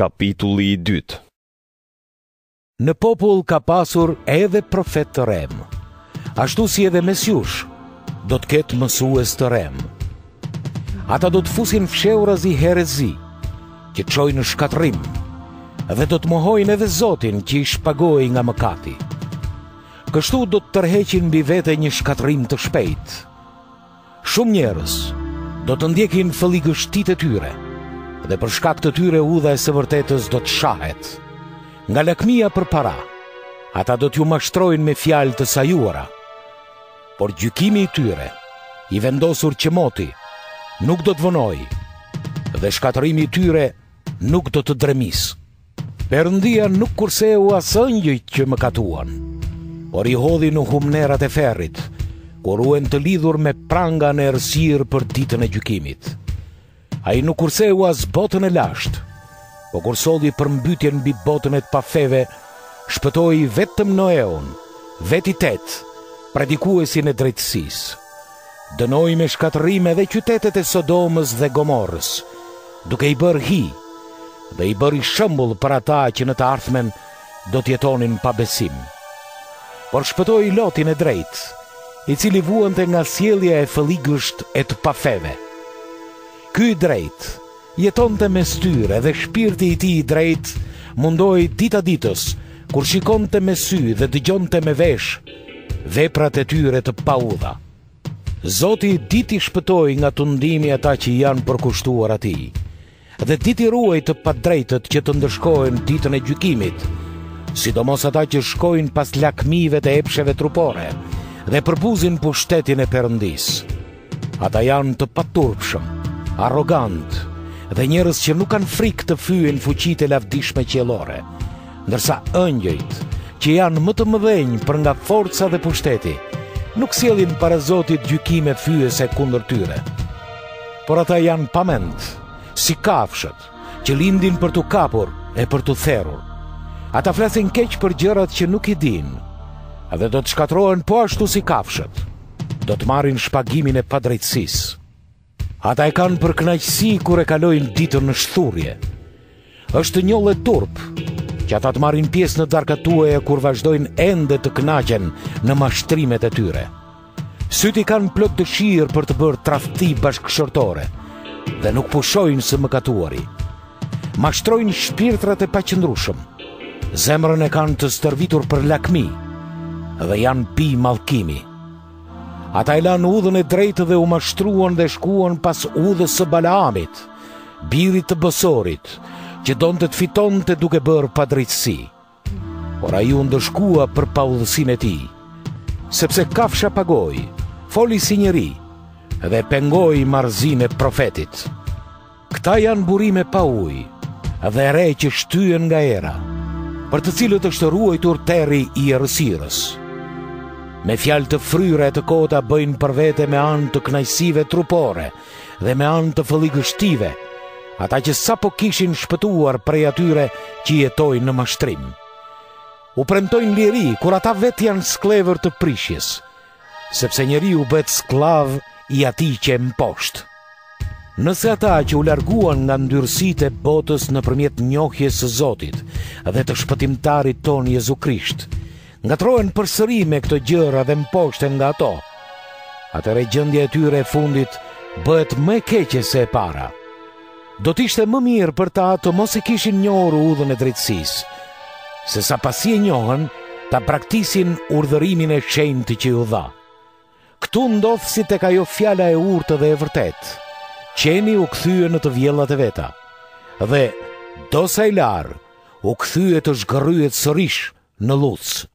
Kapitulli i dytë. Në popull ka pasur edhe profetë të rremë, ashtu si edhe mes jush do të ketë mësues të rremë. Ata do të fusin fshehurazi herezi, që çojnë në shkatërrim, dhe do të mohojnë edhe Zotin që i shpagoi nga mëkati. Kështu do të tërheqin mbi vete një shkatërrim të shpejtë. Shumë njerëz do të ndjekin fëlligështitë e tyre dhe për shkak të tyre udha e së vërtetës do të shahet. Nga lakmia për para, ata do t'ju mashtrojnë me fjalë të sajuara. Por gjykimi i tyre, i vendosur që moti, nuk do të vonojë dhe shkatërrimi i tyre nuk do të dremisë. Perëndia nuk kurseu as engjëjt që mëkatuan, por i hodhi në humnerat e ferrit, ku ruhen të lidhur me pranga në errësirë për ditën e gjykimit. Ai nuk kurseu as botën e lashtë, po kur solli përmbytjen mbi botën e të pafeve, shpëtoi vetëm Noeun, vetë i tetë, predikuesin e drejtësisë. Dënoi me shkatërrim edhe qytetet e Sodomës dhe Gomorrës, duke i bërë hi dhe i bëri shembull për ata që në të ardhmen do të jetonin pa besim. Por shpëtoi Lotin e drejtë, i cili vuante nga sjellja e fëlligësht e të pafeve. Ky i drejtë jetonte mes tyre dhe shpirti i tij i drejtë mundohej dita ditës, kur shikonte me sy dhe dëgjonte me veshë veprat e tyre të paudha. Zoti di t'i shpëtojë nga tundimi ata që i janë përkushtuar atij dhe di t'i ruajë të padrejtët që të ndëshkohen ditën e gjykimit, sidomos ata që shkojnë pas lakmive të epsheve trupore dhe përbuzin pushtetin e Perëndisë. Ata janë të paturpshëm, arrogantë dhe njerëz që nuk kanë frikë të fyejnë fuqitë e lavdishme qiellore, ndërsa engjëjt, që janë më të mëdhenj për nga forca dhe pushteti, nuk sjellin para Zotit gjykime fyese kundër tyre. Por ata janë pa mend, si kafshët, që lindin për t'u kapur e për t'u therur. Ata flasin keq për gjërat që nuk i dinë, dhe do të shkatërrohen po ashtu si kafshët. Do të marrin shpagimin e padrejtësisë. Ata e kanë për kënaqësi kur e kalojnë ditën në shthurje. Është njollë e turp që ata të marrin pjesë në darkat tuaja kur vazhdojnë ende të kënaqen në mashtrimet e tyre. Sytë i kanë plot dëshirë për të bërë tradhti bashkëshortore dhe nuk pushojnë së mëkatuari. Mashtrojnë shpirtrat e paqëndrueshëm. Zemrën e kanë të stërvitur për lakmi dhe janë bij mallkimi. Ata e lanë udhën e drejtë dhe u mashtruan dhe shkuan pas udhës së Balaamit, birit të Bosorit, që donte të fitonte duke bërë padrejtësi. Por ai u ndëshkua për paudhësinë e tij, sepse kafsha pa gojë, foli si njeri dhe pengoi marrëzinë e profetit. Këta janë burime pa ujë dhe re që shtyhen nga era, për të cilët është ruajtur terri i errësirës. Me fjalë të fryra e të kota bëjnë për vete me anë të kënaqësive trupore dhe me anë të fëlligështive, ata që sapo kishin shpëtuar prej atyre që jetojnë në mashtrim. U premtojnë liri, kur ata vetë janë skllevër të prishjes, sepse njeriu bëhet skllav i atij që e mposht. Nëse ata që u larguan nga ndyrësitë e botës nëpërmjet njohjes së Zotit dhe të shpëtimtarit tonë Jezu Krisht, ngatërrohen përsëri me këto gjëra dhe mposhten nga ato, atëherë gjendja e tyre e fundit bëhet më e keqe se e para. Do të ishte më mirë për ta të mos e kishin njohur udhën e drejtësisë, sesa pasi e njohën, ta braktisin urdhërimin e shenjtë që iu dha. Këtu ndodh si tek ajo fjala e urtë dhe e vërtetë. Qeni u kthye në të vjellat e veta. Dhe dosa i larë u kthye të zhgërryhet sërish në llucë.